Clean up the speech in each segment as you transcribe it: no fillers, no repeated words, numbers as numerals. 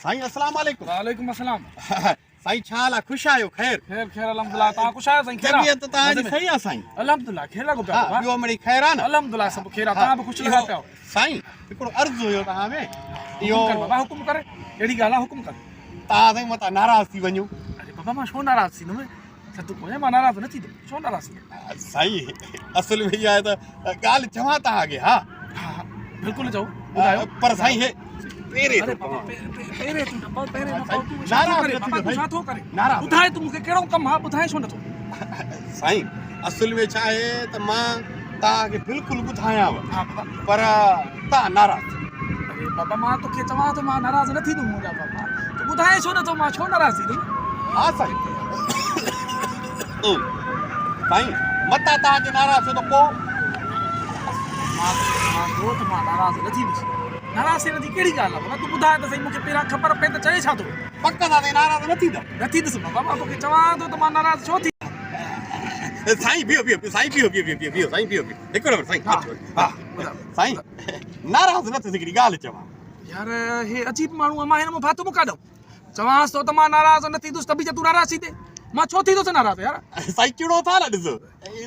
سائين اسلام عليڪم. وعليڪم السلام. سائين ڇا حال آ خوش آهيو خير. خير خير الحمدلله توهان خوش آهيو سائين خير آ. طبيعت توهان جي صحيح آ سائين. الحمدلله خير لڳو پيو آ. ٻيو مڙئي خير آ نه. الحمدلله سڀ خير آ توهان به خوش لڳا پيا آهيو. سائين هڪڙو عرض هيو توهان ۾ اهو. حڪم ڪر بابا حڪم ڪر ڪهڙي ڳالهه آ حڪم ڪر. توهان سائين متان ناراض ٿي وڃو. اري بابا مان ڇو ناراض ٿيندم ٿڌ ڪونهي مان ناراض نه ٿيندم ڇو ناراض ٿيندم. سائين اصل ۾ اها آهي ته ڳالهه چوان توهان کي ها. ها ها بلڪل چئو ٻڌايو. پر سائين هي پيري اري بابا پيري تون نه پيري نه پئو تون ڇا ٿو ڪري بابا تون ڇا ٿو ڪري ٻڌاء تون مون کي ڪهڙو ڪم آ ٻڌائين ڇو نٿو. سائين اصل ۾ ڇا آهي ته مان توهان کي بلڪل ٻڌايانو پر توهان ناراض ٿيو. اري بابا مان توکي چوان ٿو مان ناراض نه ٿيندم منهنجا بابا تون ٻڌائين ڇو نٿو مان ڇو ناراض ٿيندم. ها سائين سائين متان توهان جي ناراض ٿيو ته پوء. مان توکي چوان ٿو ته مان ناراض نه ٿيندس. ناراض ٿيڻ جي ڪهڙي ڳالهه آهي بابا تون ٻڌاء ته سهي مون کي پهريان خبر پئي ته چئي ڇا ٿو. پڪ سان سائين ناراض نه ٿيندم. نه ٿيندس بابا مان توکي چوان ٿو ته مان ناراض ڇو ٿيندس. سائين بيهو بيهو سائين بيهو بيهو بيهو بيهو سائين بيهو بيهو هڪڙو منٽ سائين ها سائين ناراض نه ٿيو هڪڙي ڳالهه چوان. يار هي عجيب ماڻهو آهي مان هن مان ڦاٿو مون ڪاڏو چوانس ٿو ته مان ناراض نه ٿيندس ته به تون ناراض ٿيندين مان ڇو ٿيندس ناراض يار. سائين چڙو ٿا نه ڏسو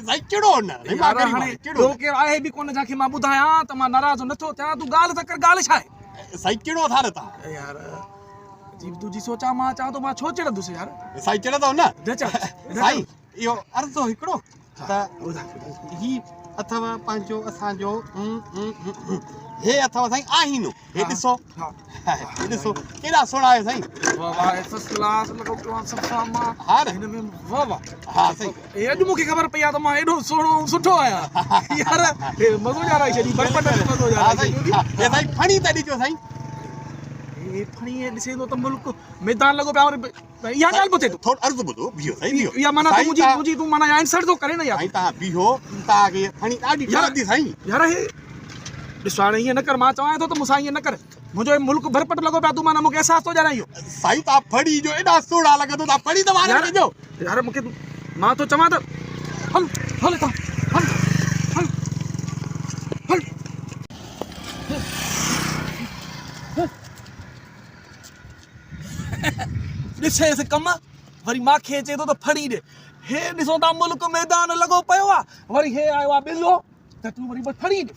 سائين چڙو نه يار هاڻي ٻيو ڪير آهي به ڪونه جنهن کي مان ٻڌايان ته مان ناراض نه ٿو ٿيان تون ڳالهه ته ڪر ڳالهه ڇا آهي. سائين چڙو ٿا نه تان. يار عجيب تنهنجي سوچ آ مان چوان ٿو مان ڇو چڙندس يار. سائين چڙندو نه. نه چڙندس. سائين اهو عرض هو هڪڙو ته هي اٿو پنهنجو اسان جو هي اٿو سائين آهينو هي ڏسو هي ڏسو ڪيڏا سهڻا آهي سائين واه واه فرسٽ ڪلاس لڳو پيو آهي صفا مان ها نه هن ۾ واه واه ها سائين هي اڄ مونکي خبر پئي آهي ته مان ايڏو سهڻو ۽ سٺو آهيان يار هي مزو ڏيارائي ڇڏي برپٽ ۾ مزو ها ڏيارائي سائين ڇڏيو هي سائين ڦڻي ته ڏجو سائين هي ڦڻي ڏسين ٿو ته ملڪ ميدان لڳو پيو آهي اها ڳالهه ٻڌي تون. ٿورو عرض ٻڌو بيهو سائين بيهو. اها معنيٰ تون منهنجي منهنجي تون معنيٰ انسلٽ ٿو ڪرين نه يار. سائين توهان بيهو توهان کي ڦڻي ڏاڍي ٺهندي سائين. يار هي ڏس هاڻي ائين نه ڪر مان چوانء ٿو ته مون سان ائين نه ڪر منهنجو هي ملڪ ڀرپٽ لڳو پيو آهي تون معنيٰ مون کي احساس ٿو ڏيارين اهو. سائين توهان ڦڻي جو ايڏا سهڻا لڳندو توهان ڦڻي ته واري ڏجو. يار مون کي مان ٿو چوان ته هل هل هتان هل هل هل. ڏسيس ڪم، وري ماکي چئي ٿو ته ڦڻي ڏي. هي ڏسو ٿا ملڪ ميدان لڳو پيو آ، وري هي آيو آ ٻلو ته تون وري به ڦڻي ڏي.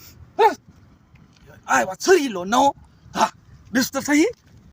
آيو آ سريلو نئون، ها ڏس ته سهي.